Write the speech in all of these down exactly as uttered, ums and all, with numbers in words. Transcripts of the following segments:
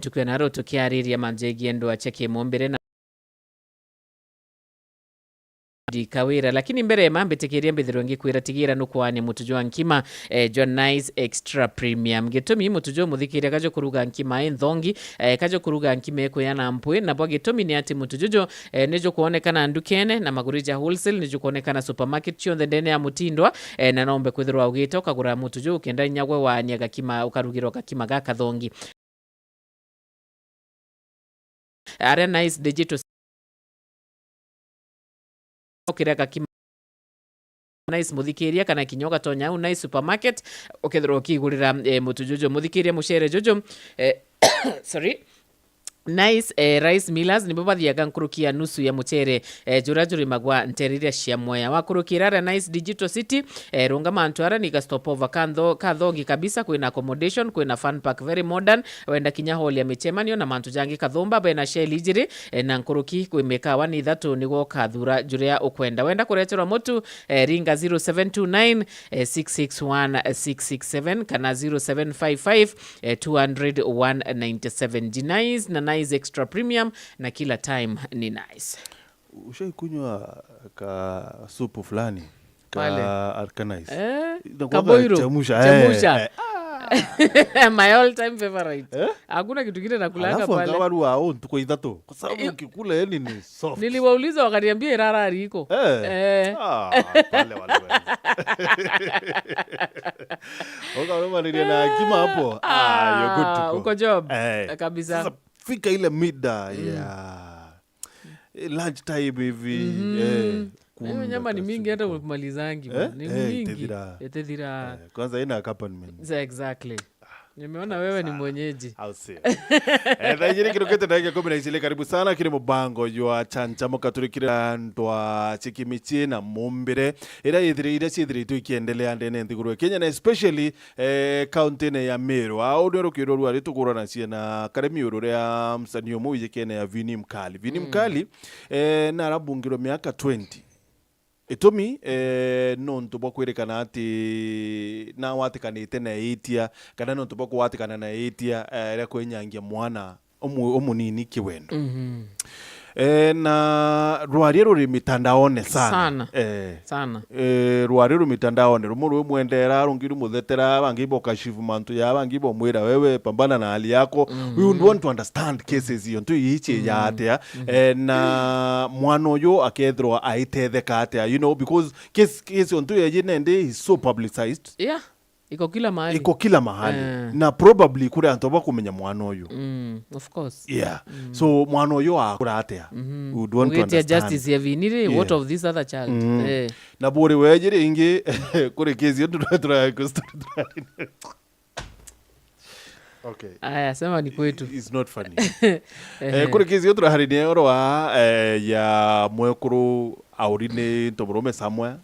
Tukwena ro tukiariria mantu jegie ndwaa cia kimumbire na Kawira, lakini mbere ya mambitikiria mbithirwe ngikwira tigira nukwaania mutu jwa nkima, eh, jwa Nice Extra Premium. Gitumi mutu juu muthikiria kajo kuruga nkima i nthongi, eh, kajo kuruga nkima ikwiyana mpwi, nabo gitumi ni ati mutu juju, eh, ni jukwonekana ndukene na maguru ja wholesale, ni jukwonekana supermarket cionthe ndene ya mutindwa, eh, na nombe kwithirwa ugite ukagura mutu juu ukenda inya gwe waania gakima, ukarugirwa gakima gakathongi. Aria Nice Digital ukirega kima Nice muthikiria kana kinya ugatonya au Nice supermarket ukethirwa ukigurira, eh, mutu juju muthikiria mucere juju, eh, sorry, Nice, eh, Rice Millers nibo bathiaga nkuruki ya nusu ya mucere, eh, juria jurimagwa ntere iria cia mwea. Wakurukira aria Nice Digital City, eh, runga mantu aria ni ga stopover ka ntho-, ka thongi kabisa, kwina accommodation, kwina fun park very modern, wenda kinya hall ya micemanio na mantu jangi kathumba, bena shell ijiri, eh, na nkuruki kwi mikawa ni ithatu nigwo ukathura juria ukwenda. Wenda kureterwa mutu, eh, ringa zero seven two nine, eh, six six one, eh, six six seven kana zero seven five five, eh, two hundred one ninety seven. Nice na Nice Extra Premium na kila time ni nice. Ushaikunywa ka supu fulani ka Pale. Alkanais? Eh, Inakuwaga kaboiro. Chemusha, eh, Chemusha. Eh. My all time favorite. Eh? Hakuna kitu kingine nakulanga Alafu pale. Angawaru wa ntuko ithatu. Kwa sababu Eh, ukikula yani ni soft. Niliwauliza wakaniambia irara riko. Eh. Eh. Ah, pale wale wale. Ukarumanĩria na ngima hapo. Ah, you're good to go. Uko job. Eh. Kabisa. Sasa fika ile mida ya eh, lunch time hivi, eh, Hiyo nyama ni mingi hata umalizangi. Eh? Ni Eh, mingi. Itethira. Itethira. Eh, kwanza ina accompaniment. Exactly. Nimeona wewe ni mwenyeji. Au sio? Eh, thaa ijiri kirukite ndagika kumi na ijiri, karibu sana kiri mubango jwa Chanchamuka, turikire ndwa chikimichi na mumbire. Ira ithiri-, ira ciithiritwe ikiendelea ndene nthiguru ya Kenya, na especially eh, kaunti-ini ya Meru. Au ni rukiro rwa ri tukuranacie na karemi uru ria msanii umwe wijikene ya Vini Mkali. Vini Mkali, eh, narabungirwe miaka twenty. Itumi, eh, nontu bwa kwirikana ati nawatikanite na itia, kana nontu bwa kuwatikana na itia, eh, ria kwinyangia mwana umu-, umunini kiwendo. Eh, na rwaria ruri mitandaone sana. Sana. Eh. Sana. Eh, rwaria ruri mitandaone. Rumwe rwi mwendera, rungi rumuthetera, bangi bokashifu mantu ya, bangi bomwira, "Wewe pambana na hali yako." We would want to understand cases iyo, ntu ichi ya atia. Eh, na mwana uyu akethirwa aitetheka atia, you know, because case, case ontu yeji nende is so publicized. Yeah. Iko kila mahali. Iko kila mahali. Eh. Na probably kuri antu bakumenya mwana uyu. Mm, of course. Yeah. So mwana uyu akura atia? We would want to Ugitia understand. Justice ya Vini ri, what of this other child? Eh. Na buri weji ringi, kuri kesi iyo tura-, tura-, tura-, Okay. Aya, sema ni kwetu. It's not funny. Eh, kuri kesi iyo turaharinia oro wa, eh, ya mwekuru auri ni ntomurume somewhere.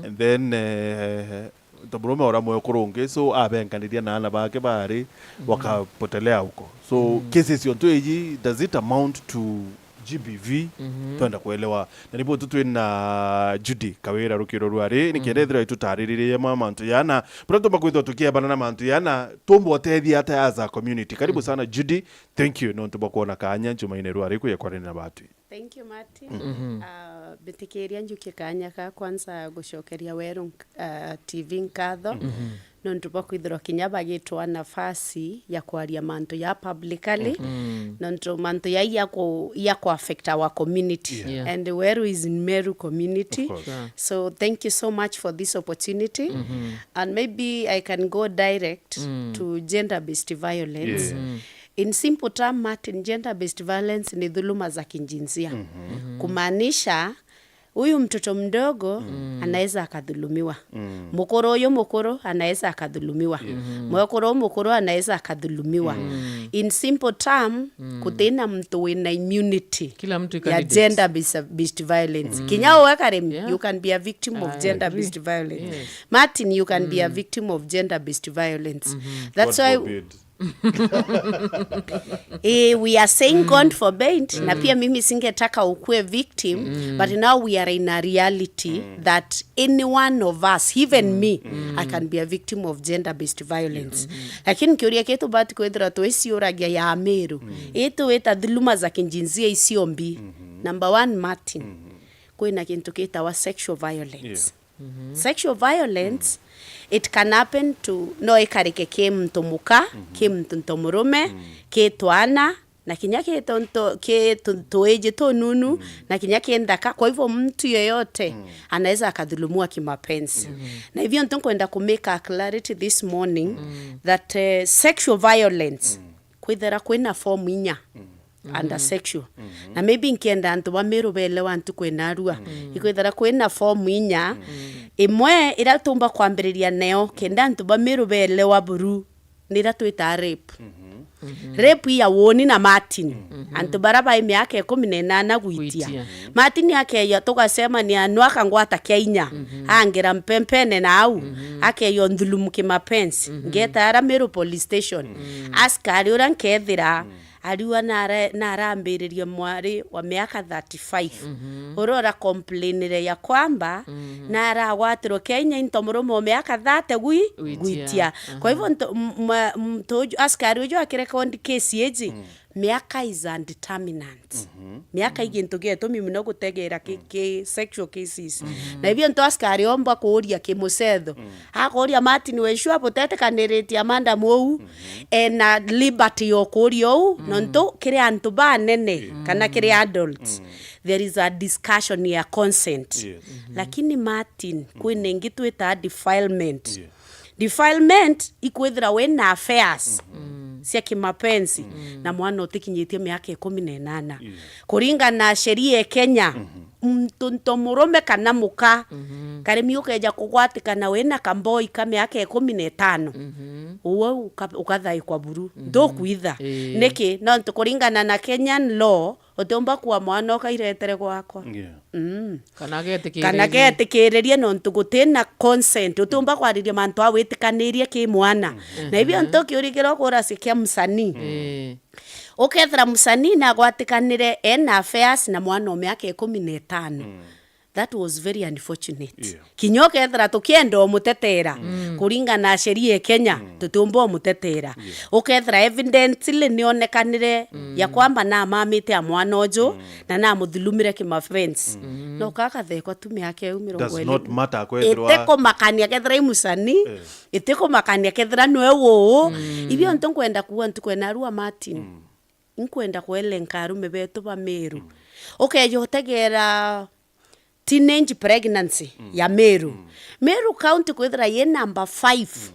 And then, eh, ntomurume ora mwekuru ungi, so abenkaniria na ana bake bari, wakapotelea huko. So, cases ciontu iji, does it amount to G B V? Twenda kuelewa. Na nibo tu twina Judy Kawira rukiro rwa ri, nikenda ethira itutariririe ma mantu yana. Buria tumba kwithwa tukiebana na mantu yana, tumba utethia ata as a community. Karibu sana Judy. Thank you nontu bwa kuona kanya njumaine rwa ri kuya kwarania na batwi. Thank you, Martin. Ah, mbitikiria njukie kanya ka kwanza gucokeria Weru nk-, ah, T V nkatho, nontu bwa kwithirwa kinya bagitwa nafasi ya kwaria mantu ya publicly, nontu mantu ya, ya ku-, ya ku affect our community. Yeah. And Weru is in Meru community. Of course. Sure. So thank you so much for this opportunity. And maybe I can go direct to gender-based violence. Yeah. In simple term, Martin, gender-based violence ni dhuluma za kijinsia. Kumaanisha, huyu mtoto mdogo anaweza akadhulumiwa. Mukuru huyu mukuru anaweza akadhulumiwa. Mwekuru huyu mukuru anaweza akadhulumiwa. In simple term, kutina mtu wina immunity Kila mtu ya candidate. Gender-based, based violence. Kinya uwe Karim, you can be a victim of gender-based violence. Yes. Martin, you can be a victim of gender-based violence. That's God why forbid. Eh, we are saying God forbid, na pia mimi singetaka ukue victim, but now we are in a reality that any one of us, even me, I can be a victim of gender-based violence. Lakini kiuria kitu bati kwithira twiciuragia ya Meru, itu ita dhuluma za kijinsia icio mbi. Number one, Martin, kwina kintu kitawa sexual violence. Sexual violence, it can happen to, no ikarike ki muntu muka, ki muntu nto murume, ki twana, na kinya ki tonto, ki tu-, tuiji tununu, na kinya ki nthaka. Kwa hivyo mtu yeyote anaweza akadhulumiwa kimapenzi. Na hivyo ntu nkwenda ku make a clarity this morning that, eh, sexual violence, kwithira kwina form inya under sexual. Na maybe nkienda antu ba Meru belewa ntu kwina arua. Ikwithira kwina form inya, imwe ira tumba kwambiriria neo, kenda antu ba Meru belewa buru, nira twitaa rape. Rape ya Woni na Martin. Antu bara bai miaka ikumi na inana gwitia. Gwitia. Martin akeya, tugacemania, no akangwata kia inya. Angera mpempene na au. Akeya nthulumu kimapenzi. Ngeta ara Meru police station. Askari uria nkethira, ariwa nara-, narambiririe mwari wa miaka thirty-five. Uria ura complainire ya kwamba naragwatirwe Kenya into murume wa miaka thirty gwi-, Gwitia. Gwitia. Kwa hivyo nto-, m-, mwa-, mtu uju, askari uju akirekondi case iji, miaka is a determinant. Miaka i gintu gietumi muno gutegera ki-, ki sexual cases. Na hivyo nto askari omba kuuria kimucetho. Akuuria Martin, we sure butetikaniritie madam uu ena liberty ya kuuria uu, nontu kiri antu banene kana kiri adults, there is a discussion ya consent. Yes. Lakini Martin, kwina ingi twita defilement. Yeah. Defilement ikwithira wina affairs cia kimapenzi na mwana utikinyitie miaka ikumi na inana. Yeah. Kuringana na sheria ya Kenya, muntu nto murume kana muka, karimi ukeja kugwatikana wina kamboi ka miaka ikumi na itano, uwe uka-, ukathaikwa buru. Ndukwitha. Ii. Niki? Nontu kuringana na Kenyan law, utiumba kua mwana ukairetere gwakwa. Yeah. Mm. Kana getikiririe. Kana getikiririe nontu gutina consent. Utiumba kwariria mantu a witikanirie ki mwana. Na ibio ntu kiurikira ukuracia kia msanii. Ii. Ukethira msanii nagwatikanire ena affairs na mwana o miaka ikumi na itano. That was very unfortunate. Yeah. Kinya ukethira tukienda umutetera, kuringana na sheria ya Kenya, tutiumba umutetera. Yeah. Ukethira evidently nionekanire ya kwamba namamite a mwana uju, na namuthulumire kimapenzi. No kakathekwa tu miaka iu mirongo iri. Does not matter kwethirwa itikumakania kethira i musanii, itikumakania kethira nwe uu. Ibio ntu nkwenda kuua ntuku ena arua Martin. Nkwenda kwelenka arume betu ba Meru. Ukeja utegera teenage pregnancy ya Meru. Meru County kwithira yi number five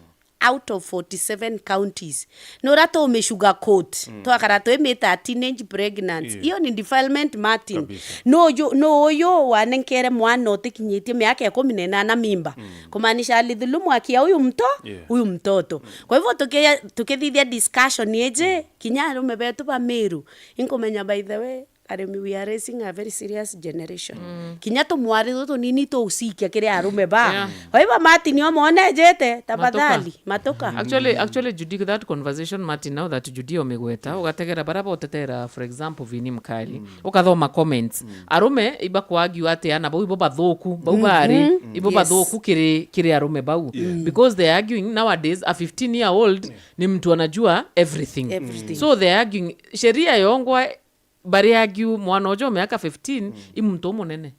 out of forty-seven counties. Nura tumi sugar coat, twakara twimita teenage pregnancy. Yeah. Iyo ni defilement, Martin. Kabisa. No uyu, no uyu wanenkere mwana utikinyitie miaka ikumi na inana mimba. Kumaanisha alidhulumu haki ya huyu mto-, Yeah. huyu mtoto. Kwa hivyo tuki-, tukithithia discussion iji, kinya arume betu ba Meru, inkumenya by the way, arimi, we are raising a very serious generation. Kinya tumwari tutu tunini tuucikia kiri arume ba. Yeah. Kwa hivyo Martin, omwone ejete, tafadhali, matuka. Actually, actually, Judy, that conversation, Martin, now that Judy omigweta, ugategera bara botetera, for example, Vini Mkali, ukathoma comments. Arume iba kuargue ati ana bau ibo bathuku, bau bari, ibo bathuku kiri, kiri arume bau. Yeah. Because they are arguing nowadays, a fifteen year old ni mtu anajua everything. Everything. So they are arguing, sheria yongwa bari argue mwana uju wa miaka fifteen, i muntu umunene.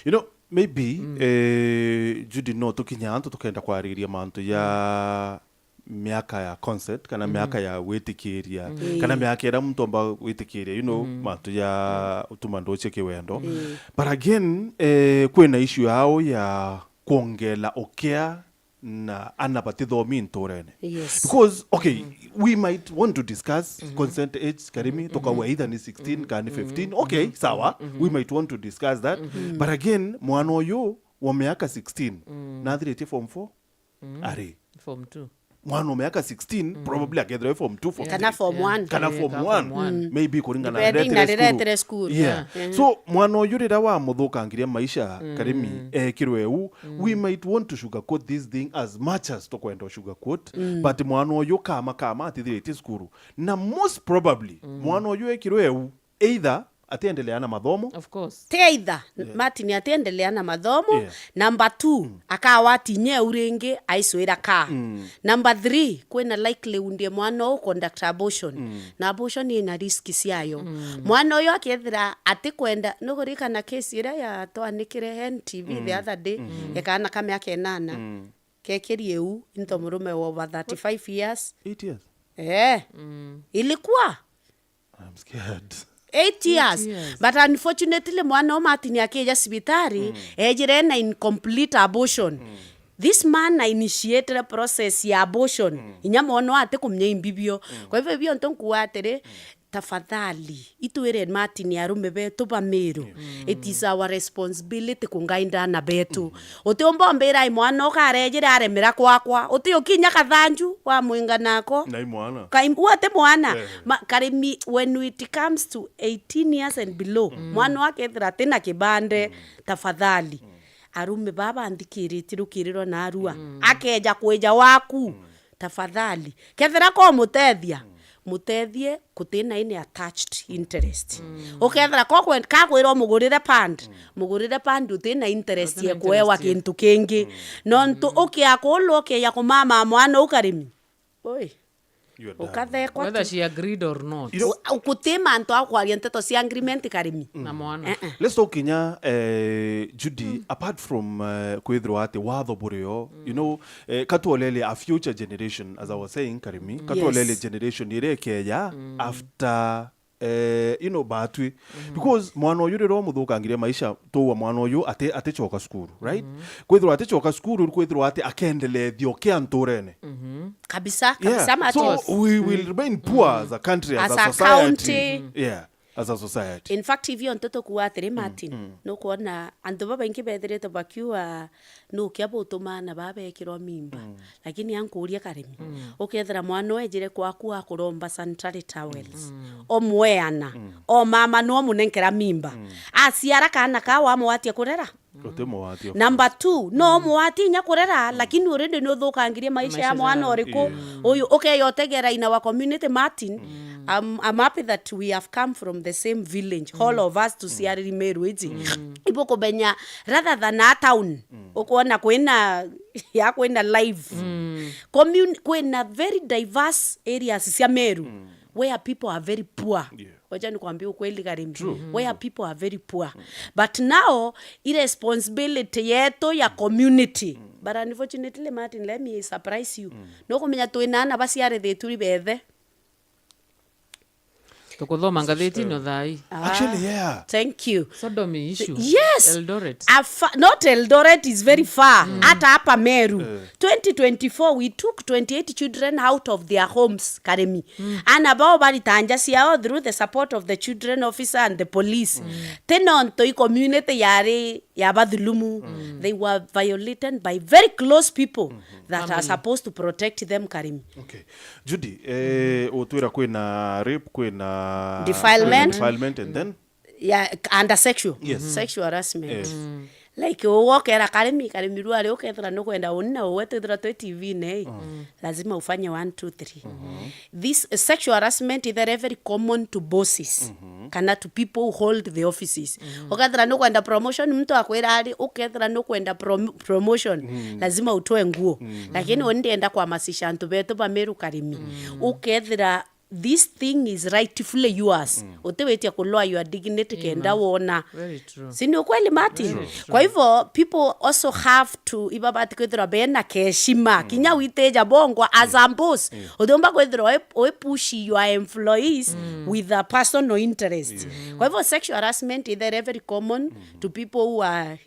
You know, maybe, eh, Judy, no tukinya antu tukenda kwariria mantu ya miaka ya consent, kana miaka ya gwitikiria, kana miaka iria muntu omba gwitikiria, you know, mantu ya utuma nduchie kiwendo. But again, eh, kwina issue yao ya kwongela ukea na ana batithomi nturene. Yes. Because, okay, we might want to discuss consent age, Karimi, tukauga either ni sixteen kana ni fifteen. Okay, sawa. We might want to discuss that. But again, mwana uyu wa miaka sixteen, nathiritie form four? Ari. Form two. mwana o miaka sixteen, probably akethirwa e form two, form three. Kana form one. Kana Eh, form kana one. Form one. Maybe kuringana na Depending na riria riria cukuru. etire cukuru. Yeah. Eh. So, mwana uyu riria wamuthukangiria maisha, Karimi, ekirwe u, we might want to sugarcoat this thing as much as tukwenda sugarcoat, but mwana uyu kama, kama atithiritie cukuru. Na most probably, mwana uyu ekirwe u, either atiendelea na mathomo. Of course. Ti either, Martin atiendelea na mathomo. Yeah. Number two, akawa atinya eu ringi aicwira ka. Number three, kwina likelihood ya mwana uu conduct abortion. Na abortion ina risk ciayo. Mwana uyu akethira atikwenda, nukuririkana case iria yatwanikire N T V the other day, ya kaana ka miaka inana, kekirie u into murume wa over thirty-five years. Eight years. Eh. Ilikuwa I'm scared. Eight years. But unfortunately, mwana o Martin akija cibitari, ejire na incomplete abortion. This man ainitiated process ya abortion. Inya mwana ati kumenya imbibio. Kwa hivyo, ibio nto nkuwa atiri, tafadhali, itwire Martin arume betu ba Meru. It is our responsibility kungainda ana betu. Utiumba umbira ai mwana ukarejire aremera kwakwa. Uti ukinya kathanju wa mwinga nako. Na i mwana. Kai, u ati mwana. Eh. Ma, Karimi, when it comes to eighteen years and below, mwana akethira atina kibande, tafadhali. Arume baba nthikiritie rukirirwa na arua. Akeja kwija waku, tafadhali. Kethira ko mutethia, mutethie kutina any attached interest. Ukethira ko kwe-, kakwira umugurire pand, mugurire pand utina interest ya kuewa kintu kingi. Nontu ukia kulwa ukeja kumama mwana u Karimi. Oi. Ukathekwa. Whether she agreed or not. Guti mantu akwaria nteto cia agreement Karimi. Na mwana. Eh, eh. Let's talk kinya, eh, Judy, apart from, eh, kwithirwa ati watho burio, you know, eh, katwolele a future generation, as I was saying, Karimi, katwolele generation iria ikeja after, eh, you know, batwi. Because mwana uyu riria umuthukangiria maisha, tuwa mwana uyu ati-, atichoka cukuru, right? Kwithirwa atichoka cukuru, kwithirwa ati akendelethio kia nturene. Kabisa, kabisa, Martin. So we will remain poor as a country, as, as a society. County. Yeah, as a society. In fact, ivyo nto tukuwa atiri, Martin, nukwona antu babaingi bethirite bakiuga nukia butuma ana baba bekirwa mimba. Lakini ankuria Karimi, ukethira mwana ejire kwaku akuromba sanitary towels, omweana, o mama no munenkera mimba. Aciara kana ka wamwatia kurera? Uti muwati, of course. Number two, no muwati inya kurera, lakini already ni uthukangirie maisha ya mwana uriku. Uyu ukeya utegera in our community, Martin. I'm, I'm happy that we have come from the same village. All of us tuciariri Meru iji. Ibu kumenya, rather than a town, ukwona kwina, ya kwina life. Commun-, kwina very diverse areas cia Meru where people are very poor. Yeah. Wacha nikwambie ukweli, Karimi. True. Where people are very poor. But now, i responsibility yetu ya community. But unfortunately, Martin, let me surprise you. Nukumenya twina ana baciarithitwe ri bethe. Tukuthoma ngatheti ino thaa ii. Ah, actually, yeah. Thank you. Sodomy issue. Yes. Eldoret. Afa-, not Eldoret is very far. Hata hapa Meru. Twenty twenty-four, we took twenty-eight children out of their homes, Karimi. Ana bao barita nja ciao through the support of the children officer and the police. Ti nontu i community yari ya bathulumu. They were violated by very close people that are supposed to protect them, Karimi. Okay. Judy, eh, utwira kwina rape, kwina defilement. Defilement, and then? Yeah, under sexual. Yes. Sexual harassment. Yes. Like, ugokera Karimi, Karimi ruari ukethira nukwenda uni na uwe twithira twi T V-ini, lazima ufanye one, two, three. This, uh, sexual harassment is very, very common to bosses, kana to people who hold the offices. Ukethira nukwenda promotion, mtu akwira ari, ukethira nukwenda prom-, promotion, lazima utoe nguo. Lakini uni ndienda kuhamasisha antu betu ba Meru, Karimi. Ukethira this thing is rightfully yours, utiwitia kuloa your dignity kenda wona. Very true. Si ni ukweli, Martin? Very true. Kwa hivyo, people also have to, ibabati kwithirwa bena keshima. Kinya witija bongwa as a boss. Utiumba kwithirwa wi, wi push your employees with a personal interest. Kwa hivyo, sexual harassment is very, very common to people who are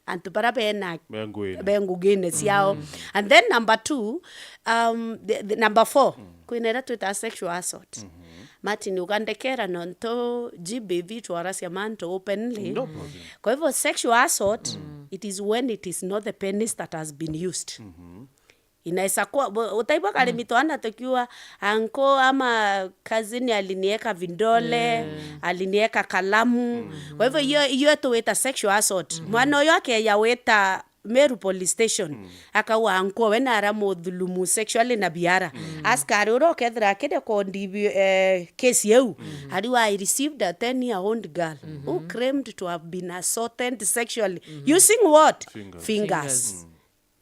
antu bara bena be ngugine ciao. And then number two, um, the, the number four, kwina iria twitaga sexual assault. Martin, ugandekera nontu G B V twaracia mantu openly. No problem. Kwa hivyo sexual assault, it is when it is not the penis that has been used. Inaweza kuwa, bu-, utaigua Karimi twana tukiuga, "Uncle ama cousin alinieka vidole, alinieka kalamu." Kwa hivyo hiyo, hiyo tuwita sexual assault. Mwana uyu akeya wita Meru police station, akauga uncle we naramuthulumu sexually na biara. Askari uria ukethira akirekondi bi-, eh, case iu, ariuga, "I received a ten year old girl who claimed to have been assaulted sexually using what? Fingers."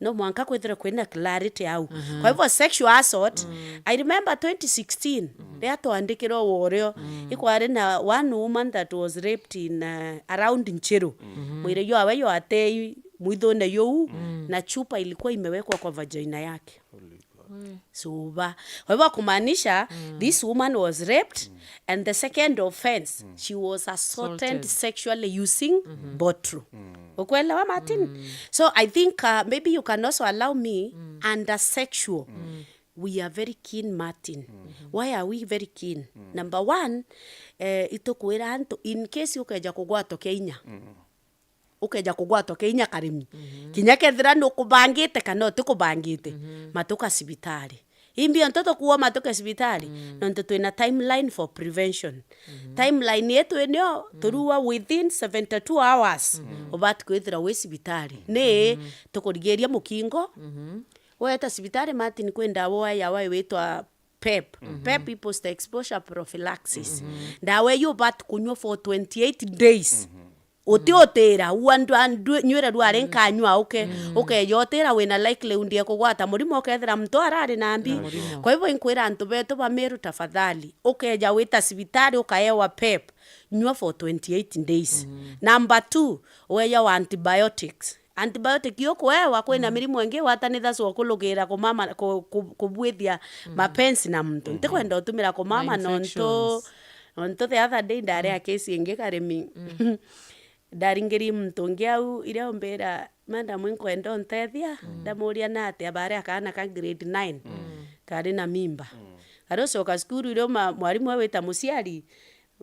No mwanka kwithirwe kwina clarity au. Kwa hivyo sexual assault, I remember twenty sixteen, riria twandikirwe worio, ikwari na one woman that was raped in, uh, around Nchiru. Mwiri jwawe jwatei mwithune juu, na chupa ilikuwa imewekwa kwa vagina yake. Suba. Kwa hivyo kumaanisha, this woman was raped, and the second offense, she was assaulted sexually using bottle. Ukuelewa, Martin? So I think, uh, maybe you can also allow me, under sexual, we are very keen, Martin. Why are we very keen? Number one, eh, itukwira antu, in case ukeja kugwatwa kia inya, ukeja kugwatwa kia inya Karimi. Kinya kethira nukubangite kana utikubangite, matuka cibitari. Imbi onto tukuwa matuke cibitari, nontu twina timeline for prevention. Timeline yetu inio, turuwa within seventy-two hours, ubati kwithira wi cibitari. Ni tukurigiria mukingo. Weta cibitari, Martin, kwi ndawa ya wai witwa pep. Pep i post exposure prophylaxis. Ndawa iu ubati kunywa for twenty-eight days. Utiutira, ua ndwa-, ndwi-, nywire rwari nkanywa uke. Ukeja utira wina likelihood ya kugwata murimo, ukethira muntu arari na mbi. Kwa hivyo inkwira antu betu ba Meru, tafadhali, ukeja wita cibitari ukaewa pep, nywa for twenty-eight days. Number two, weewa antibiotics. Antibiotic iyo kuewa, kwina mirimo ingi igwatanitha cukulugira kumama, ku-, ku-, kubwithia mapensi na muntu. Ntikwenda utumira kumama nontu, nontu the other day ndari a case ingi Karimi. Ndaringiri muntu ungi au, iria umbira, "Madam, inkwenda untethia." Ndamuria, "Na atia?" Bari akaana ka grade nine, kari na mimba. Kari ucoka cukuru, irio ma-, mwarimu awita muciari,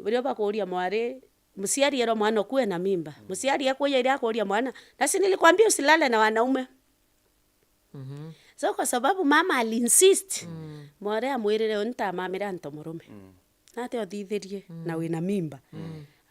irio bakuria mwari, muciari erwa mwana ukue na mimba. Muciari akuja iria akuria mwana, "Na si nilikwambia usilale na wanaume?" So kwa sababu mama aliinsist, mwari amwirire, "Untamamira nto murume." Nate uthithirie na wina mimba.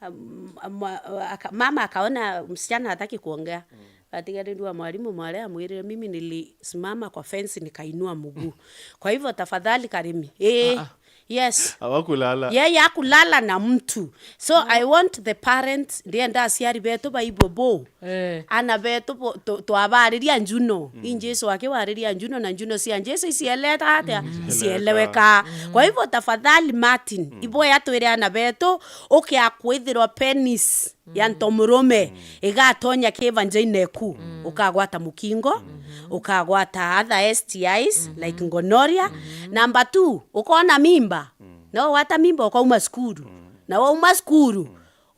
Am-, am-, aka-, mama akaona msichana hataki kuongea. Atigarirwa mwalimu, mwale amwirire, "Mimi nilisimama kwa fence nikainua mguu." Kwa hivyo tafadhali Karimi. Eh, yes. Hawakulala. Yeye akulala na mtu. So I want the parents, ndienda aciari betu baibwe bo. Eh. Ana betu bo, tu-, twabariria njuno. I Jesu akiwariria njuno, na njuno cia Jesu icieleta atia? Icieleweka. Kwa hivyo tafadhali Martin, iboya twire ana betu, ukia kwithirwa penis ya ntomurume igatonya ki vagina eku, ukagwata mukingo, ukagwata other S T Is like gonorrhea. Number two, ukona mimba. No wata mimba ukauma cukuru. Na wauma cukuru,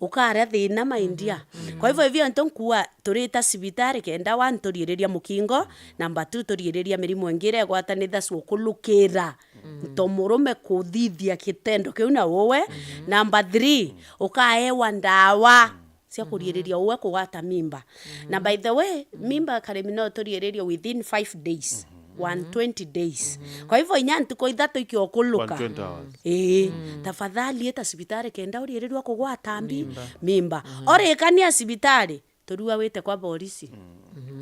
ukaria thina, my dear. Kwa hivyo, ivyo nto nkuwa turita cibitari kenda, one, turiiriria mukingo, number two, turiiriria mirimu ingi iria igwatanitha cukulukira nto murume kuthithia kitendo kiu na uwe. Number three, ukaewa ndawa cia kuriiriria uwe kugwata mimba. Na by the way, mimba Karimi no turiiririe within five days. One twenty days. Kwa hivyo, inya ntuku ithatu ikiokuluka. One twenty hours. Ii, tafadhali ita cibitari kenda uriirirwa kugwata mbi-, mimba. Orikania cibitari, turua wite kwa borisi.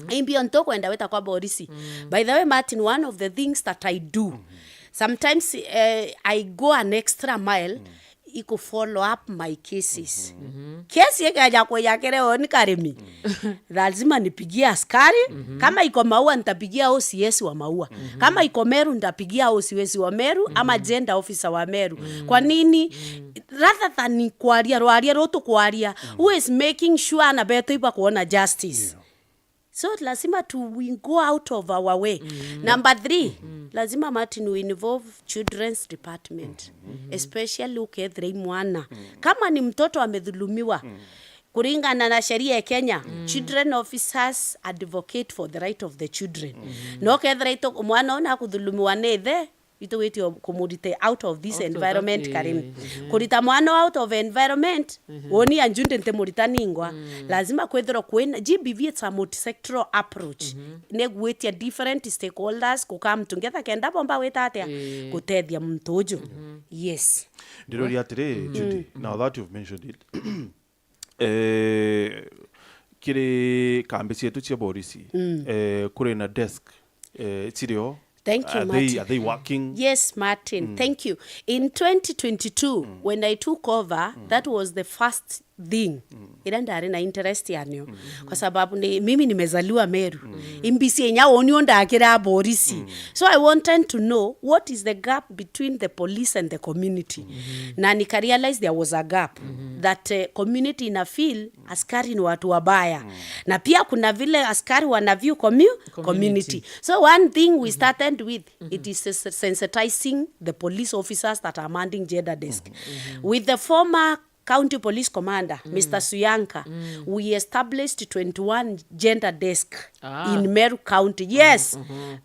Imbi onto kwenda wita kwa borisi. By the way, Martin, one of the things that I do, sometimes, eh, I go an extra mile iku follow up my cases. Case ikeja kuya kiri oni Karimi, lazima nipigie askari. Kama iko Maua, nitapigia O C S wa Maua. Kama iko Meru, nitapigia O C S wa Meru ama gender officer wa Meru. Kwa nini? Rather than kwaria rwaria rutu kwaria, who is making sure ana betu ibakuona justice? So lazima tu, we go out of our way. Number three, lazima, Martin, we involve children's department, especially ukethira i mwana. Kama ni mtoto amedhulumiwa, kuringana na sheria ya Kenya, children officers advocate for the right of the children. No kethira ito, mwana ona akudhulumiwa ni ithe, Itugwitio kumurite out of this environment, Karim. Kurita mwana out of environment, woni ya njundi ntimurita ningwa. Lazima kwithirwa kwina, G B V, it's a multisectoral approach. Negwitia different stakeholders, ku come together, kenda bomba gwita atia? Gutethia muntu uju. Yes. Ndiroria atiri, Judy, now that you've mentioned it, eh, kiri kambi cietu cia borisi, eh, kuri na desk, eh, cirio? Thank you, are they, Martin. Are they working? Yes, Martin, thank you. In twenty twenty-two, when I took over, that was the first thing ira ndari na interest yanio. Kwa sababu ni, mimi nimezaliwa Meru. Imbisi inya woni ondakira borisi. So I wanted to know what is the gap between the police and the community. Na nika realize there was a gap that, eh, community ina feel askari ni watu wabaya. Na pia kuna vile askari wana view commu-, community. So one thing we started with, it is sens-, sensitizing the police officers that are manning gender desk. With the former county police commander, Mister Suyanka, we established twenty-one gender desk in Meru County. Yes.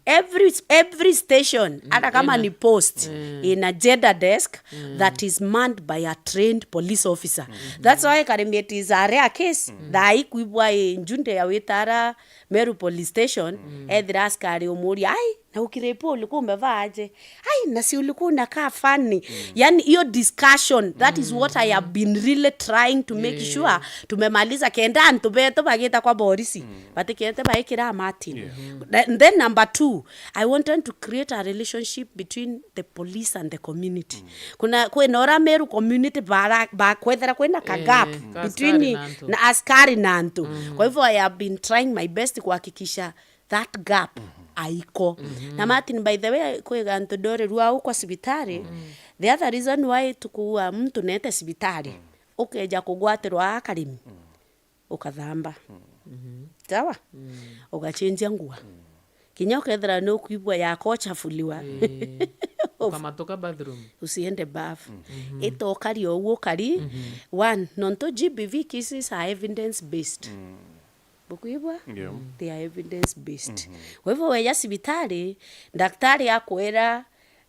Every, every station, hata kama ni post, in a gender desk that is manned by a trained police officer. That's why, Karim, it is a rare case. Thaa ii kwibwa i njunde ya witara Meru Police Station, ethira askari umuria, "Ai, na ukiripuli kumbe vaje? Ai, na si ulikuwa unakaa funny?" Yani, hiyo discussion, that is what I have been really trying to make sure tumemaliza, kenda antu betu bagita kwa borisi, batikete baikira Martin. And then number two, I wanted to create a relationship between the police and the community. Kuna, kwina ura Meru community bara, ba, kwethira kwina ka gap between na askari na antu. Kwa hivyo, I have been trying my best kuhakikisha that gap aiko. Na Martin, by the way, kwi gantu ndorerua au kwa cibitari. The other reason why tukuua mtu nete cibitari, ukeja kugwatirwa akarimi, ukathamba. Sawa? Ugachenjia nguo. Kinya ukethira ni ukwigua yako uchafuliwa. Ukamatuka bathroom. Usiende bafu. Ita ukari o uguo ukari. One, nontu G B V cases are evidence based. Bukwigua? Yeah. They are evidence based. Kwa hivyo weja cibitari, daktari akwira,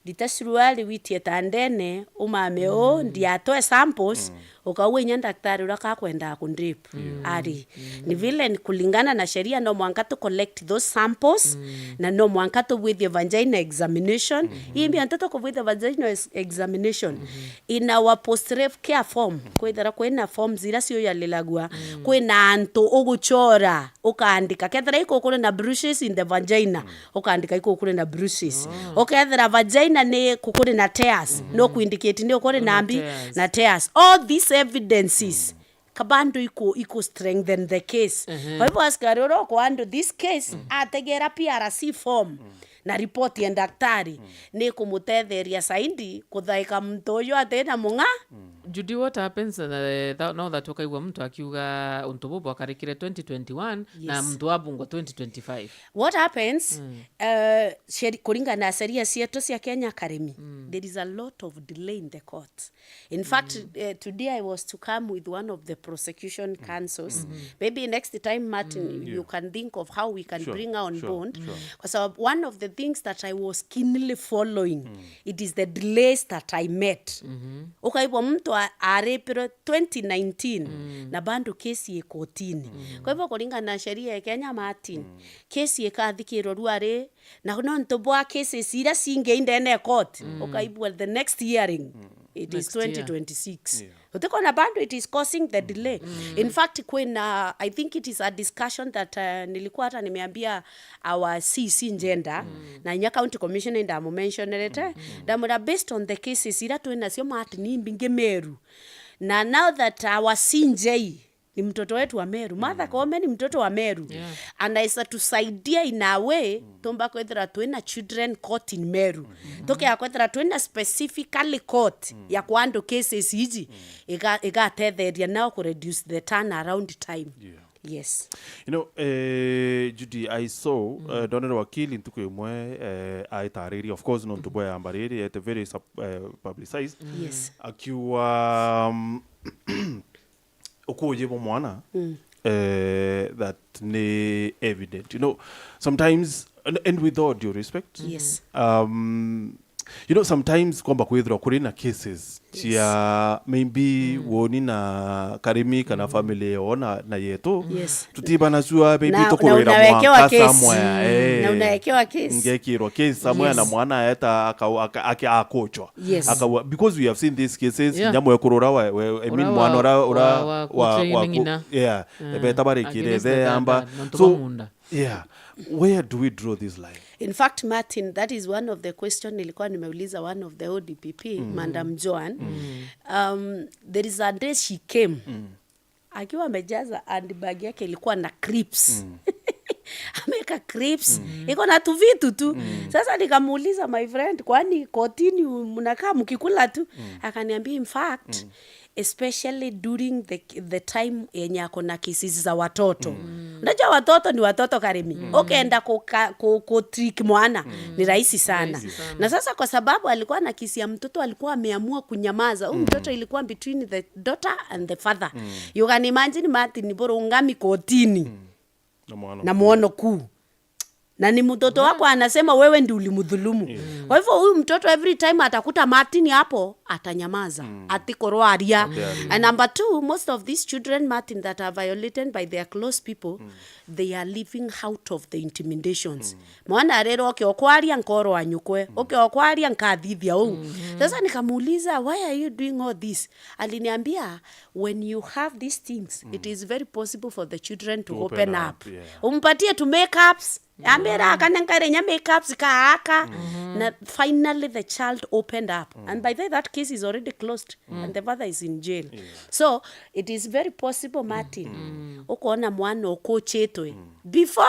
rita suruari witie tandene, umame uu, ndiatoe samples, ukaua inya daktari uria kakwendaa kundrape. Ari. Ni vile ni kulingana na sheria, no mwanka tu collect those samples, na no mwanka tubwithie vagina examination. Ii mbia nteto kubwithia vagina ex-, examination. In our post rape care form, kwithira kwina forms iria ciuyalilagua, kwina antu uguchora, ukaandika. Kethira iku kuri na bruises in the vagina, ukaandika iku kuri na bruises. Ukethira vagina ni kukuri na tears, no kuindicate ni ukuri na mbi, na tears. All these evidences, ka bando iku, iku strengthen the case. Kwa hivyo askari uria uku handle this case, ategera P R C form na report ya daktari, ni kumutetheria zaidi kuthaika muntu uyu atina mung'a. Judy, what happens, uh, tha-, now that ukaigua muntu akiuga untu bubu akarikire twenty twenty-one na muntu abungwa twenty twenty-five? What happens, uh, sheri-, kuringana na sheria cietu cia Kenya, Karimi, there is a lot of delay in the court. In fact, uh, today I was to come with one of the prosecution counsels. Maybe next time, Martin, you can think of how we can bring her on board. Kwa sababu one of the things that I was keenly following, it is the delays that I met. Ukaigua muntu a-, aripirwe twenty nineteen, na bado kesi i kotini. Kwa hivyo, kuringana na sheria ya Kenya, Martin, kesi ikathikirwa ruari, na nontu bwa cases iria cingi indene court, ukaigua the next hearing, it is twenty twenty-six. Utikona bado it is causing the delay. In fact, kwina, I think it is a discussion that, uh, nilikuwa hata nimeambia our C C gender, na inya county commissioner ndamumentionerete, ndamwira based on the cases iria twinacio, Martin, ni mbingi Meru. Na now that our C J ni mtoto wetu wa Meru. Martha Koome ni mtoto wa Meru. Anaweza tusaidia in a way, tumba kwithira twina children court in Meru. Tukea kwithira twina specifically court ya ku handle cases iji, iga-, igatetheria nao ku reduce the turnaround time. Yes. You know, eh, Judy, I saw, eh, ndonere wakili ntuku imwe, eh, aitariria, of course, nontu bwa yamba riri, ete very sub-, eh, publicized. Yes. Akiuga, um, ukuuji bwa mwana, eh, that ni evident. You know, sometimes, and, and with all due respect, yes, um, You know, sometimes kwamba kwithirwa kuri na cases cia maybe woni na Karimi kana family yo na, na yetu. Yes. Tutibana sure maybe Na, na tukurwira unawekewa mwanka case. Somewhere, eh. Na unawekewa case. Ngekirwa case somewhere na Yes. mwana eta aka- aka- ake- akochwa. Yes. Akaua, because we have seen these cases, Yeah. nyamu ekurura we, we, I mean, Ura mwana wa- ura ura wa- wa kuchia wa- ine wa- ng'ina. Yeah, Eh, ebeta barikire against the the amba. dad, mantu So, ba munda. Yeah. Where do we draw this line? In fact, Martin, that is one of the question nilikuwa nimeuliza one of the O D P P, Madam Joan. Um, there is a day she came akiwa amejaza handbag yake ilikuwa na crisps. Ameweka crisps, iko na tu vitu tu. Sasa nikamuuliza, "My friend, kwani kotini mnakaa mkikula tu?" Akaniambia, "In fact, especially during the, the time yenye ako na cases za watoto." Unajua watoto ni watoto, Karimi. Ukienda kuka- ku- ku trick mwana ni rahisi sana. Na sasa kwa sababu alikuwa na kesi ya mtoto, alikuwa ameamua kunyamaza. Huyu mtoto ilikuwa between the daughter and the father. You can imagine, Martin, burungami kotini Na mwana na mwono kuu, na ni mtoto wako anasema wewe ndi ulimdhulumu. Kwa hivyo huyu mtoto, every time atakuta Martin hapo, atanyamaza, atikorwaria. And number two, most of these children, Martin, that are violated by their close people, they are living out of the intimidations. Mwana arerwa, "Uke okwaria nkorwa nyukwe, uke okwaria nkathithia uu." Sasa nikamuuliza, "Why are you doing all this?" Aliniambia, "When you have these things, it is very possible for the children to To open open up, up." Yeah. Umpatie tu makeups. Ambira, "Akane nkaire nya makeups kaaka." Na finally the child opened up. And by the way, that case is already closed. And the father is in jail. So, it is very possible, Martin. Ukoona mwana ukuchitwe. Before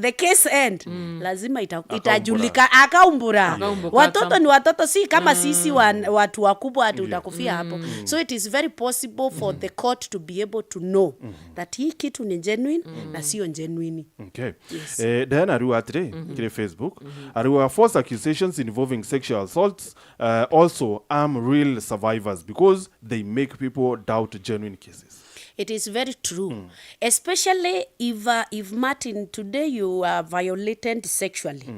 the case end, lazima ita, itajulika, akaumbura. Akaumbura, Watoto akaumbura. Ni watoto, si kama sisi wa, watu wakubwa ati utakufia hapo. So it is very possible for the court to be able to know that hii kitu ni genuine na sio genuine. Okay. Eh, Diana ariuga atiri kiri Facebook, ariuga, "False accusations involving sexual assaults, uh, also harm real survivors because they make people doubt genuine cases." It is very true. Especially if, uh, if, Martin, today you are violated sexually,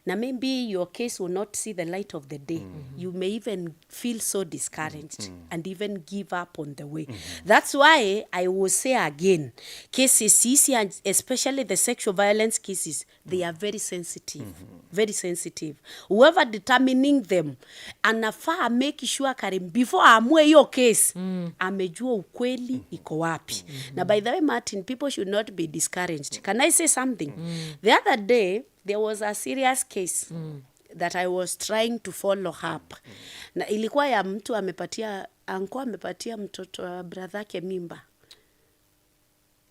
na maybe your case will not see the light of the day. You may even feel so discouraged and even give up on the way. That's why I will say again, cases hizi, and especially the sexual violence cases, they are very sensitive. Very sensitive. Whoever determining them anafaa make sure, Karim, before aamue hiyo case, amejua ukweli iko wapi. Na by the way, Martin, people should not be discouraged. Can I say something? The other day, there was a serious case that I was trying to follow up. Na ilikuwa ya mtu amepatia, anko amepatia mtoto wa brother yake mimba.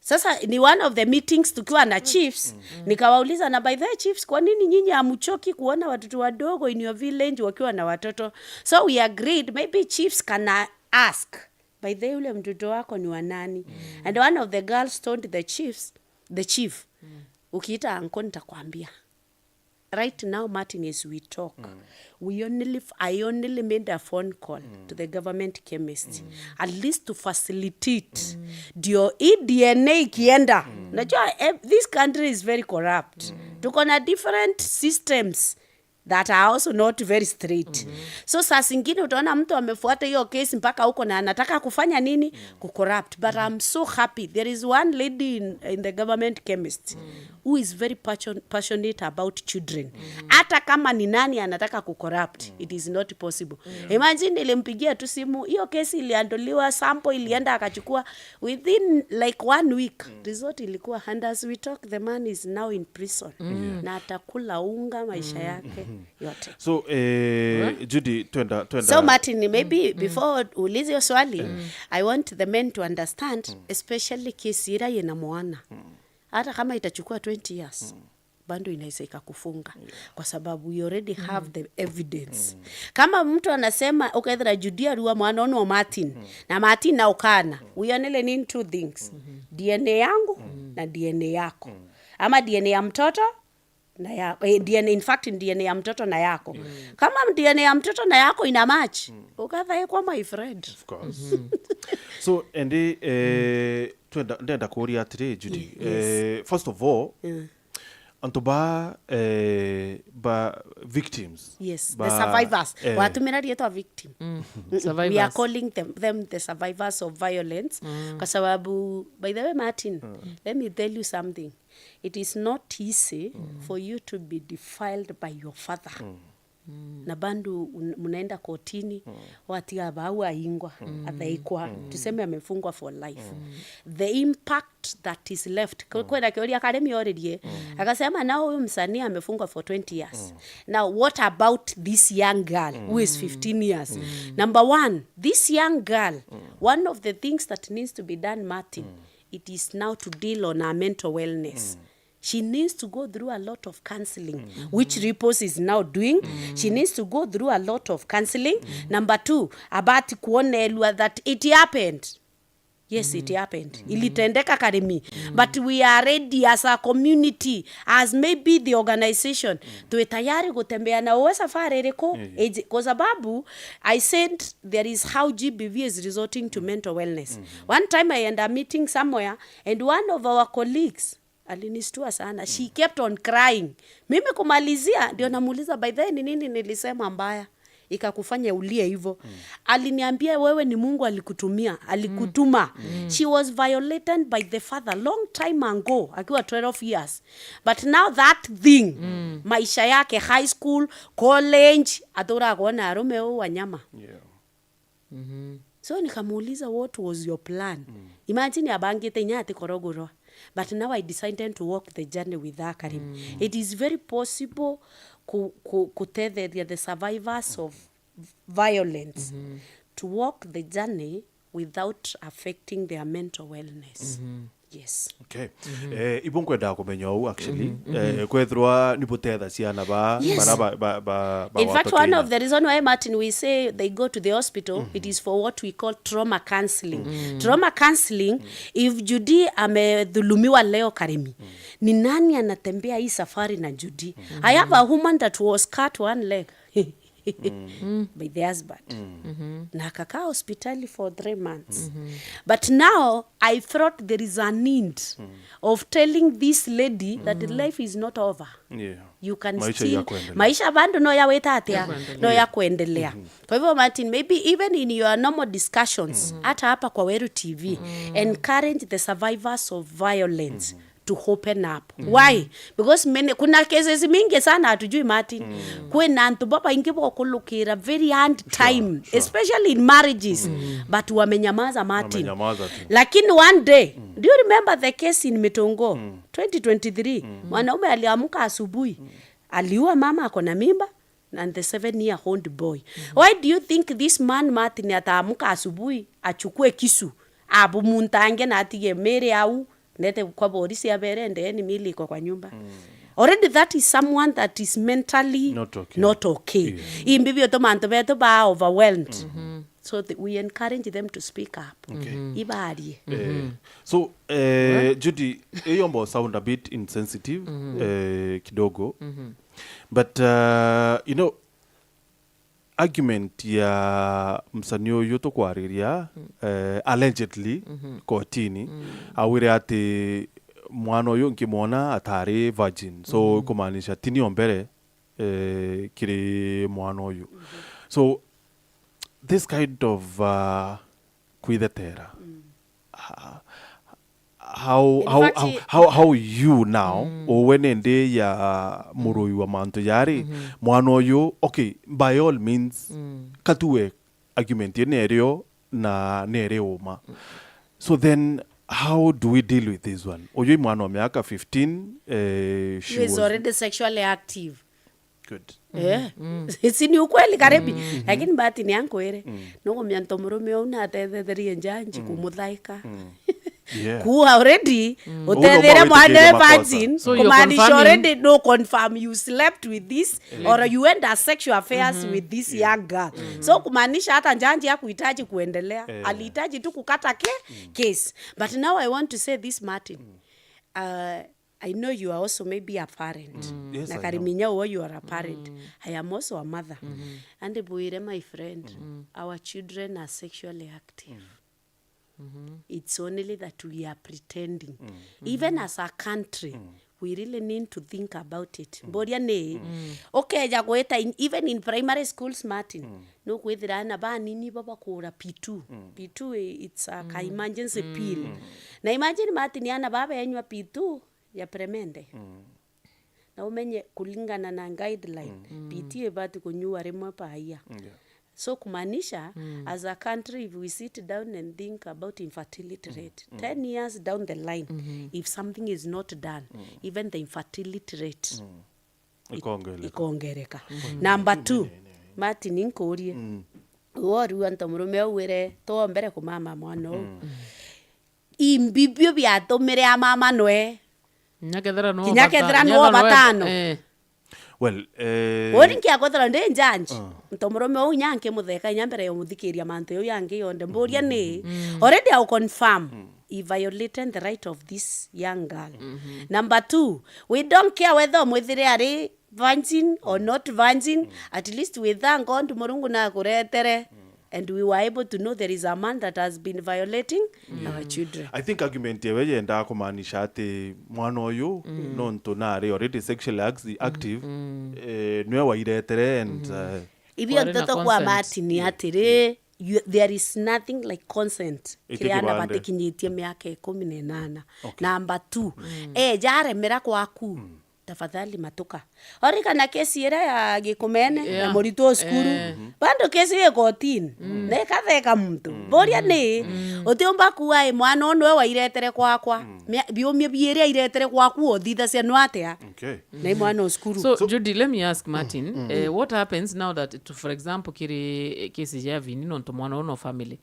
Sasa ni one of the meetings tukiwa na chiefs, nikawauliza, "Na by the way, chiefs, kwa nini nyinyi hamchoki kuona watoto wadogo in your village wakiwa na watoto?" So we agreed, maybe chiefs can, uh, ask, "By the way, ule mtoto wako ni wa nani?" And one of the girls told the chiefs, the chief, "Ukiita anko nitakwambia." Right now, Martin, as we talk, we only f- I only made a phone call to the government chemist, at least to facilitate ndio hii D N A ikienda. Najua, eh, this country is very corrupt. Tuko na different systems that are also not very straight. So saa zingine utaona mtu amefuata hiyo case mpaka huko na anataka kufanya nini? Kucorrupt. But I'm so happy. There is one lady in, in the government chemist who is very passion, passionate about children. Hata kama ni nani anataka kucorrupt, it is not possible. Imagine, nilimpigia tu simu, hiyo kesi iliandoliwa, sample ilienda akachukua within, like, one week. Result ilikuwa, and as we talk, the man is now in prison. Na atakula unga maisha yake yote. So, eh, Judy, twenda, twenda. So, Martin, maybe before uulize hiyo swali, I want the men to understand, especially kesi ira yina mwana. Hata kama itachukua twenty years, bado inaweza ikakufunga. Kwa sababu we already have the evidence. Kama mtu anasema, ukethira Judy arua mwana ono Martin, na Martin na ukana, we only need two things. D N A yangu na D N A yako. Ama D N A ya mtoto na ya, eh, D N A, in fact, D N A ya mtoto na yako. Kama D N A ya mtoto na yako ina match, ukathaikwa, my friend. Of course. So, endi, eh, twenda, ndenda kuria atiri, Judy. Yes. Eh, first of all, antu ba, eh, ba victims. Yes, the survivors. Eh. Watumira rietwa victim. Mm. We are calling them, them the survivors of violence. Mm. Kwa sababu, by the way, Martin, mm, let me tell you something. It is not easy, mm, for you to be defiled by your father. Mm. Na bado un- mnaenda kotini, watiga bau aingwa, athaikwa, tuseme amefungwa for life. The impact that is left. Ku- kwina kiuria Karemi oririe, akasema, now huyu msanii amefungwa for twenty years. Now what about this young girl who is fifteen years? Number one, this young girl, one of the things that needs to be done, Martin, it is now to deal on her mental wellness. She needs to go through a lot of counseling, which Ripos is now doing. She needs to go through a lot of counseling. Number two, about kuonelwa that it happened. Yes, it happened. Ilitendeka Karemi. But we are ready as a community, as maybe the organization. Twi tayari gutembea na uwe safari iriku? Iji- kwa sababu I said there is how G B V is resorting to mental wellness. One time I end a meeting somewhere and one of our colleagues alinistua sana. She kept on crying. Mimi kumalizia, ndio namuuliza, "By the way, ni nini nilisema mbaya ikakufanya ulie hivyo?" Aliniambia, "Wewe ni Mungu alikutumia, alikutuma." She was violated by the father long time ago, akiwa twelve years. But now that thing, maisha yake, high school, college, atura kuona arume uu wanyama. Yeah. So nikamuuliza, "What was your plan?" Imagine abangite inya ati korogorwa. But now I decided to walk the journey with her, Karim. It is very possible ku, ku, kutetheria the survivors of violence to walk the journey without affecting their mental wellness. Yes. Okay. Eh, ibo nkwendaga kumenya uu actually. Eh, kwethirwa ni butetha ciana ba, yes, bara ba, ba, ba, ba. In fact, one of the reason why, Martin, we say they go to the hospital, it is for what we call trauma counseling. Trauma counseling, if Judy amedhulumiwa leo, Karemi, ni nani anatembea hii safari na Judy? I have a woman that was cut one leg. By the husband. Na akakaa hospitali for three months. But now I felt there is a need of telling this lady that life is not over. Yeah. You can maisha still ya kuendelea. Maisha bado no ya weta atia, no ya kuendelea. Kwa hivyo, Martin, maybe even in your normal discussions, hata hapa kwa Weru T V, encourage the survivors of violence to open up. Why? Because many, kuna cases mingi sana hatujui, Martin. Kwina antu babaingi bokulukira very hard time, especially in marriages, but wamenyamaza, Martin. Wamenyamaza tu. Lakini one day, do you remember the case in Mitongo, twenty twenty-three? Mwanaume aliamka asubuhi, aliua mama ako na mimba, and the seven year old boy. Why do you think this man, Martin, ataamuka asubuhi, achukue kisu, abumuntange na atige miri au, nete kwa borisi abere, ndeeni mili iko kwa nyumba? Already that is someone that is mentally not okay. Not okay. Yeah. Imbi bio tumantu betu ba overwhelmed. So th we encourage them to speak up. Okay. Ibarie. Eh, so, eh, Judy, iyo mbo sound a bit insensitive, eh, kidogo. But, uh, you know, argument ya msanii uyu tukwariria, eh, allegedly, kotini, augire ati mwana uyu nkimwona atari virgin. So, kumaanisha tini o mbere, eh, kiri mwana uyu. So, this kind of, uh, kwithetera, uh, how, how, how, how, how you now, uwe nindi ya murui wa mantu yari, mwana uyu, okay, by all means, katue argument ii nerio na neri uma. So then, how do we deal with this one? Uyu i mwana wa miaka fifteen, eh, she was already sexually active. Good. Eh. Si ni ukweli, Karebi? Lakini bahati ni ankwire, nugumia nto murume uu natethetherie njanji kumuthaika. Yeah. Kuua already, utethere mwana we virgin, so you're kumaanisha confirming already no confirm you slept with this or you went as sexual affairs with this young girl. So kumaanisha hata njanji hakuhitaji kuendelea. Eh. Alihitaji tu kukata ke, case. But now I want to say this, Martin. Uh, I know you are also maybe a parent. Yes, na I know. Kariminya, oh, you are a parent. I am also a mother. And Bwire, my friend, our children are sexually active. It's only that we are pretending. Even as a country, We really need to think about it. Mburia ni, ukeja gwita in, even in primary schools, Martin, nukwithira ana banini bo bakuura P two. P two i-, it's a ka emergency pill. Na imagine, Martin, ana babenywa P two ya peremende. Na umenye kulingana na guideline, P two ibati kunyua rimwe per year. Yeah. So kumaanisha, as a country, if we sit down and think about infertility rate, ten years down the line, if something is not done, even the infertility rate it-, Ikongereka. Ikongereka. Number two, Martin, nkurie. Woru antu murume ugwire twombere kumama mwana uu. Imbi bio biatumire amama nwe. Kinya kethira no Kinya bata-, kethira kinya no no batano. Eh. Well, eh, Uri nkia kwethira ndi judge. Nto murume uu nya nkimutheka inya mbere ya umuthikiria mantu jau yangi yonthe. Mburia ni, already au confirm, he violated the right of this young girl. Number two, we don't care whether umwithire ari virgin or not virgin, at least we thank God Murungu nakuretere. And we were able to know there is a man that has been violating our children. I think argument yewe yendaa kumaanisha ati mwana uyu, nontu nari already sexually act-, active, eh, niwe wairetere and, eh, Ibio Kwari na nteto kwa consent. Martin atiri, you, there is nothing like consent. Iti kiri ana kibande. Batikinyitie miaka ikumi na inana. Okay. Number two, eja aremera kwaku. Tafadhali matuka. Orikana kesi iria ya Gikumene, ya Muritwa o cukuru. Bado kesi ii kotini. Na ikatheka muntu. Mburia ni, utiumba kuuga, "Ii mwana uu niwe wairetere kwakwa." Mia-, biumia biiri airetere kwaku, uthithacia nwe atia? Okay. Na i mwana o cukuru. So, Judy, let me ask Martin, eh, what happens now that, to, for example, kiri, eh, case ya Vini, nontu mwana uu no family?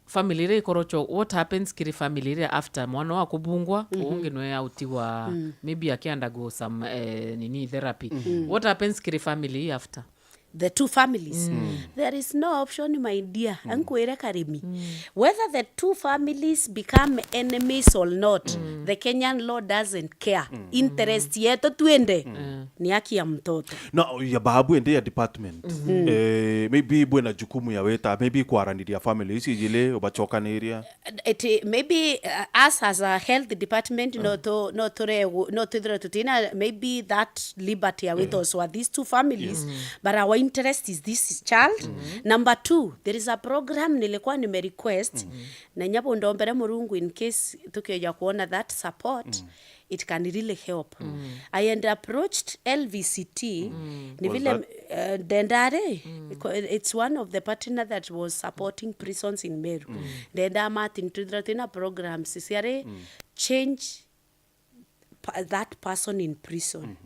Family iria ikorocho, what happens kiri family iria after mwana wa kubungwa, ungi nwe autigwa, maybe aki undergo some, eh, nini, therapy. What happens kiri family after? The two families. There is no option, my dear. Ankwire Karimi. Whether the two families become enemies or not, the Kenyan law doesn't care. Interest yetu twende ni haki ya mtoto. No, ya babu ende ya department. Eh, maybe bwe na jukumu ya weta, maybe kwaraniria family ici ijili, ubachokaniria. It, maybe, uh, us as a health department, no tu, no turegu-, no twithirwe tutina maybe that liberty ya witoswa these two families, but our interest is this child. Number two, there is a program nilikuwa nime request, na nyabo ndombere Murungu in case tukioja kuona that support, it can really help. I had approached L V C T, ni vile, uh, Ndendari, it's one of the partner that was supporting prisons in Meru. Ndenda Martin, twithira twina programs ciari change pa-, that person in prison.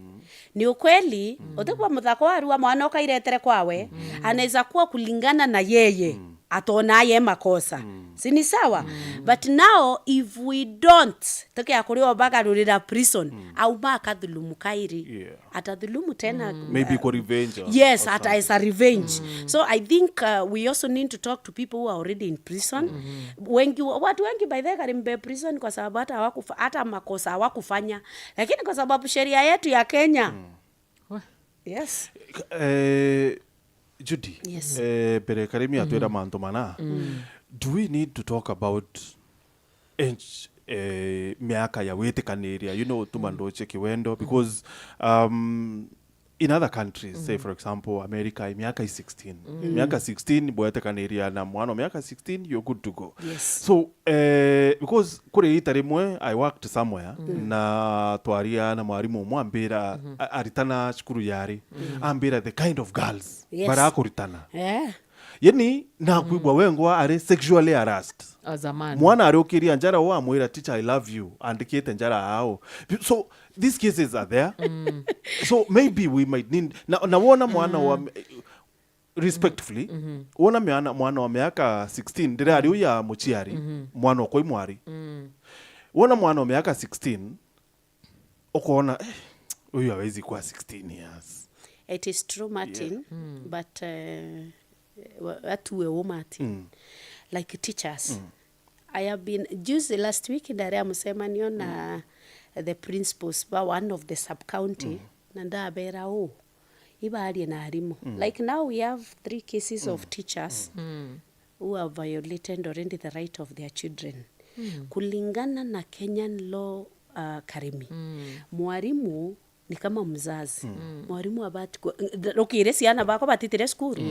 Ni ukweli, utikwa muthako warua mwana ukairetere kwawe, anaweza kuwa kulingana na yeye, atona ye makosa. Si ni sawa? But now, if we don't, tukia kuria ubagarurira prison, auma akathulumu kairi. Yeah. Atathulumu tena. Maybe kwa revenge or, yes, or ata as a something. Revenge. So I think, uh, we also need to talk to people who are already in prison. Wengi, watu wengi by the way, karimbe prison kwa sababu hata hawakufa-, hata makosa hawakufanya. Lakini kwa sababu sheria yetu ya Kenya. Yes. Eh, Judy, yes, eh, mbere Karimi atwira mantu mana. Do we need to talk about age, eh, miaka ya witikaniria, you know, utuma ndoche kiwendo? Because, um, in other countries, say for example, America, i miaka i sixteen. Miaka sixteen, bwetikaniria na mwana wa miaka sixteen, you're good to go. Yes. So, eh, because kuri ita rimwe, I worked somewhere, na twaria na mwarimu umwe ambira, a-, aritana cukuru yari, ambira the kind of girls, yes, barakuritana. Eh. Yani, nakwigua wengwa ari sexually harassed. As a man. Mwana ariukiria njara, wa amwira, "Teacher, I love you," andikite njara ao. So, these cases are there. So, maybe we might need, na, na wona mwana wa, respectfully, wona mwana, mwana wa miaka sixteen, ndira ari uya muciari, mwana okwa imwari. Wona mwana wa miaka sixteen, ukoona, "Eh, huyu hawezi kuwa sixteen years." It is true, Martin, but, uh, wa-, watu we u, Martin. Like teachers. I have been, juzi last week, ndari a mucemanio na the principals ba one of the sub county, na ndabera u, ibarie na arimu. Like now we have three cases of teachers who have violated already the right of their children. Kulingana na Kenyan law, uh, Karimi. Mwalimu ni kama mzazi. Mwalimu abati ku-, rukire ciana bakwa batitire cukuru.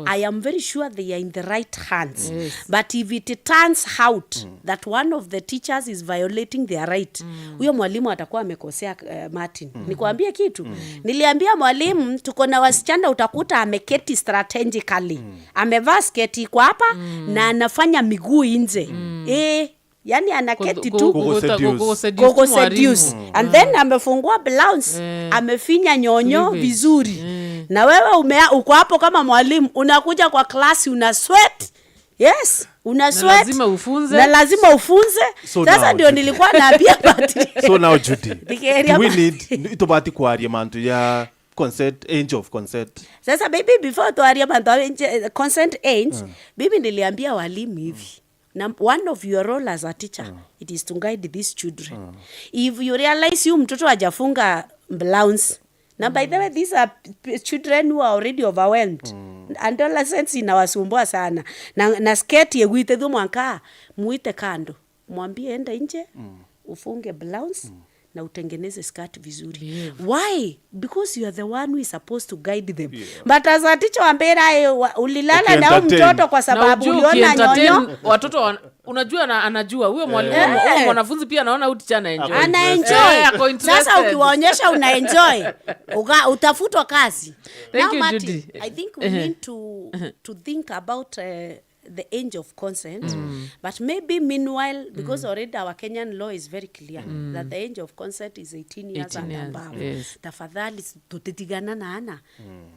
I am very sure they are in the right hands. But if it turns out that one of the teachers is violating their right, huyo mwalimu atakuwa amekosea, eh, Martin. Nikwambie kitu. Niliambia mwalimu, tuko na wasichana utakuta ameketi strategically. Amevaa sketi iko hapa na anafanya miguu nje. Eh, yani anaketi tu. Kugu-, kugu-, Kugu-seduce tu mwalimu. And then amefungua blouse, amefinya nyonyo vizuri. Na wewe umea-, uko hapo kama mwalimu, unakuja kwa class una sweat. Yes, una sweat. Lazima ufunze. Na lazima ufunze. So sasa now, ndio Judy. Nilikuwa naambia Patrick. So now, Judy, do we need, itubati kwaria mantu ya consent, age of consent? Sasa, baby, before tuaria mantu ya age, consent age, bibi, niliambia walimu hivi. Num-, one of your role as a teacher, it is to guide these children. If you realize huyu mtoto hajafunga blouse, na by the way, these are p-, children who are already overwhelmed. Adolescents inawasumbua sana. Na, na sketi egwite thu mwanka, muite kando. Mwambie enda nje, ufunge blouse, na utengeneze skirt vizuri. Why? Because you are the one who is supposed to guide them. But as a teacher wambira, eh, wa-, ulilala na huyu mtoto kwa sababu uliona nyonyo. Watoto wan-, unajua na, anajua huyo mwalimu, huyo mwanafunzi pia anaona huyu teacher anaenjoy. Anaenjoy. Eh, ako interested. Sasa ukiwaonyesha unaenjoy, uga-, utafutwa kazi. Thank you, Martin, Judy. I think we need to, to think about, eh, the age of consent, but maybe meanwhile, because already our Kenyan law is very clear that the age of consent is eighteen years and above. Tafadhali, tutitigana na ana.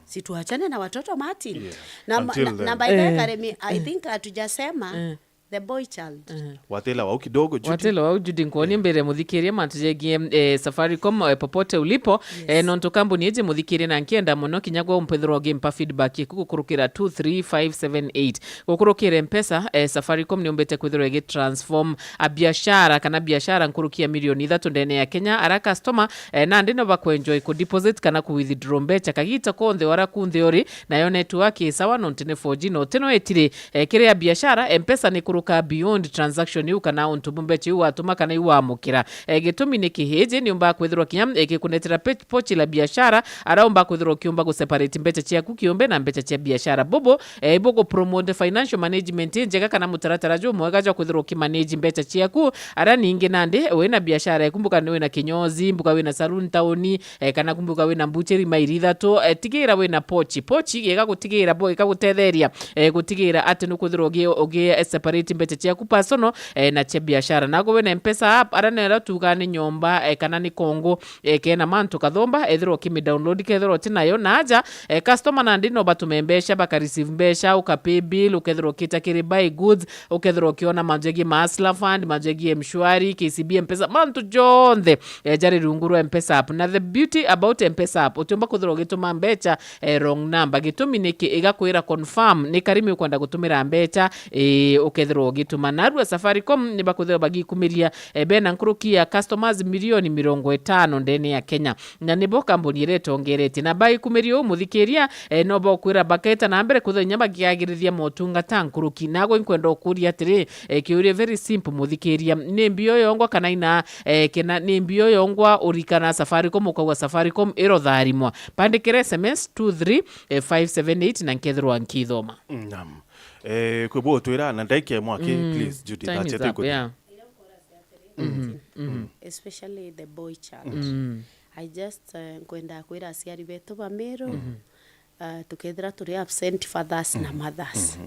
Situachane na watoto, Martin. Na, na, na by the way, Karemi, I think hatujasema the boy child. Watela wau kidogo, Judy. Watela wau, Judy, nkuonie mbere muthikiria mantu jegie, eh, Safaricom, eh, popote ulipo. Eh, nontu kambuni iji muthikirie na nkienda muno kinya gwe umpethirwa ugimpa feedback iku gukurukira two three five seven eight. Gukurukire Mpesa, eh, Safaricom niumbite kwithirwa igitransform a biashara kana biashara nkuruki ya milioni ithatu ndene ya Kenya. Ara customer, eh, nandi no bakwenjoy ku deposit kana ku withdraw mbecha kagita konthe wara kunthe uri, nayo network i sawa nontu ni four G no tino itiri. Eh, kiri ya biashara, Mpesa ni kuruka beyond transaction iu kana untu bu mbecha iu watuma kana iu wamukira. Eh, gitumi ni kihiji, ni umba kwithirwa kinya, eh, gikunetera pe-, pochi la biashara, ara umba kwithirwa ukiumba guseparate mbecha ciaku kiumbe na mbecha cia biashara. Bubu, eh, ibu gupromote financial management injega kana mutaratara jumwega jwa kwithirwa ukimanage mbecha ciaku, ara ningi nandi wina biashara eku, mbuga ni wina kinyozi, mbuga wina saloon tauni, eh, kana kumbuga wina mbucheri mairi ithatu, eh, tigira wina pochi. Pochi iga gutigira bo, iga gutetheria, eh, gutigira ati nukwithirwa ugi, ugi, eh, separate mbecha ciaku personal, eh, na cia biashara. Nago wina Mpesa app, ara nera tuga ni nyomba, eh, kana ni kongo, eh, kena mantu kathomba, ethirwa ukimi download, kethirwa uti nayo. Na aja, eh, customer nandi no batume mbecha, baka receive mbecha, uka pay bill, ukethirwa ukita kiri buy goods, ukethirwa ukiona mantu jegie ma Hustler Fund, mantu jegie Mshwari, K C B, Mpesa, mantu jonthe, eh, jari rungu rwa Mpesa app. Na the beauty about Mpesa app, utiumba kwithirwa ugituma mbecha, eh, wrong number. Gitumi niki? Igakwira confirm ni Karimi ukwenda gutumira mbecha, eh, ukethirwa ugituma. Narua Safaricom ni bakwithirwa bagikumiria, eh, bena nkuruki ya customers milioni mirongo itano ndene ya Kenya. Na nibo kambuni iria itongeretie. Na baikumiria uu muthikiria, eh, no bokwira baketa na mbere kwithirwa inya bakiagiriria motungata nkuruki. Nago inkwenda ukuria atiri, eh, kiuria very simple muthikiria. Ni mbio yongwa kana ina, eh, kena ni mbio yongwa urikana Safaricom ukauga Safaricom irotharimwa? Bandikira S M S two three five seven eight na nkethirwa nkithoma. Naam. Eh, kwi butwira na ndaika imwe aki, please, Judy, time is up, yeah. Especially the boy child. I just, uh, nkwenda kwira aciari betu ba Meru, uh, tukethira turi absent fathers na mothers,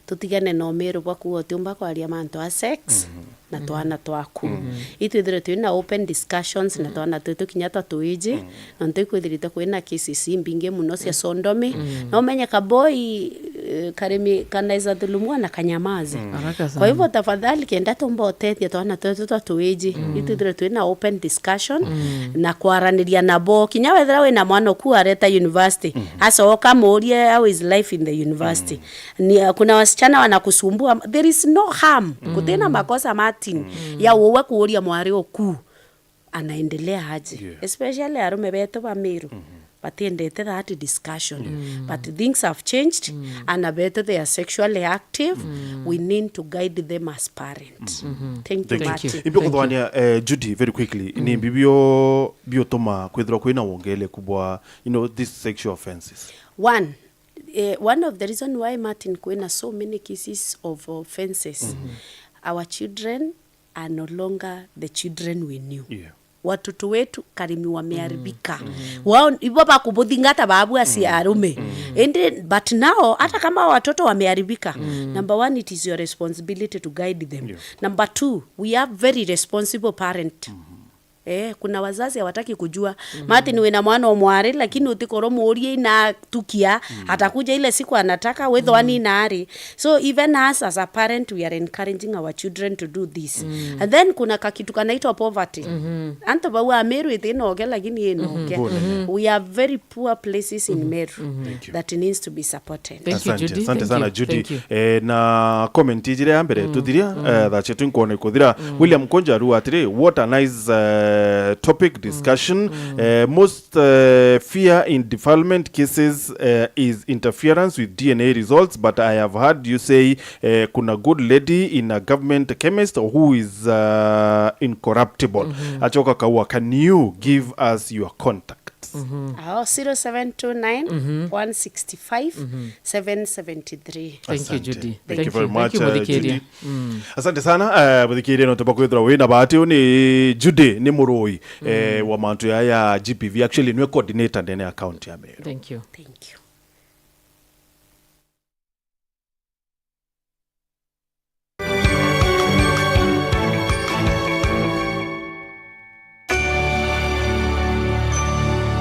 tutigane na umiru bwa kuuga utiumba kwaria mantu a sex na twana twaku. Itwithire twina open discussions na twana twetu kinya twa twiji, nontu ikwithirite kwina cases imbingi muno cia sodomy. Na umenye kaboi, eh, karimi kanaweza dhulumiwa na kanyamaze. Haraka sana. Kwa hivyo tafadhali, kenda tumba utethia twana twetu twa twiji, itwithire twina open discussion na kwaraniria nabo. Kinya wethira wina mwana uku areta university, acoka murie how is life in the university. Ni, kuna wasichana wanakusumbua. There is no harm. Kutina makosa, Martin, ya uwe kuuria mwari uku anaendelea aje. Especially arume betu ba Meru. Batiendete that discussion. But things have changed, ana betu they are sexually active. We need to guide them as parent. Thank you, Martin. Imbi kuthwania, eh, Judy, very quickly, ni mbi bio biotuma kwithirwa kwina wongeleku bwa, you know, these sexual offenses? One, eh, one of the reason why, Martin, kwina so many cases of offenses, our children are no longer the children we knew. Yeah. Watoto wetu karimi wameharibika. Wao ibo bakubuthingata babu acia arume. Indi, but now, hata kama watoto wameharibika, number one, it is your responsibility to guide them. Yeah. Number two, we have very responsible parent. Eh, kuna wazazi hawataki kujua. Martin, wina mwana o mwari, lakini utikorwo muurie ina tukia, atakuja ile siku anataka, withwa ni nari. So even us as a parent, we are encouraging our children to do this. And then kuna kakitu kanaitwa poverty. Antu bau Ameru itinoke, lakini inoke. We have very poor places in Meru that needs to be supported. Thank you, Asante, Judy. Asante Thank sana, you. Judy. Thank you. Eh, na comment ijire ya mbere tuthiria, eh, thaa cietu inkwona ikuthira. William Konjaru atiri, "What a nice, eh, topic discussion. Eh, most, eh, fear in defilement cases, eh, is interference with D N A results, but I have heard you say, eh, kuna good lady in a government chemist who is, uh, incorruptible." Acoka kaua, "Can you give us your contact?" Oh, zero seven two nine, one sixty-five, seven seventy-three. Thank you, Asante. Judy. Thank you very much, uh, Muthikiria. Judy. Asante sana, uh, Muthikiria, no tuba kwithirwa wina bahati. Uyu ni Judy, ni murui, eh, wa mantu ya, ya G B V. Actually, niwe coordinator ndene ya county ya Meru. Thank you. Thank you.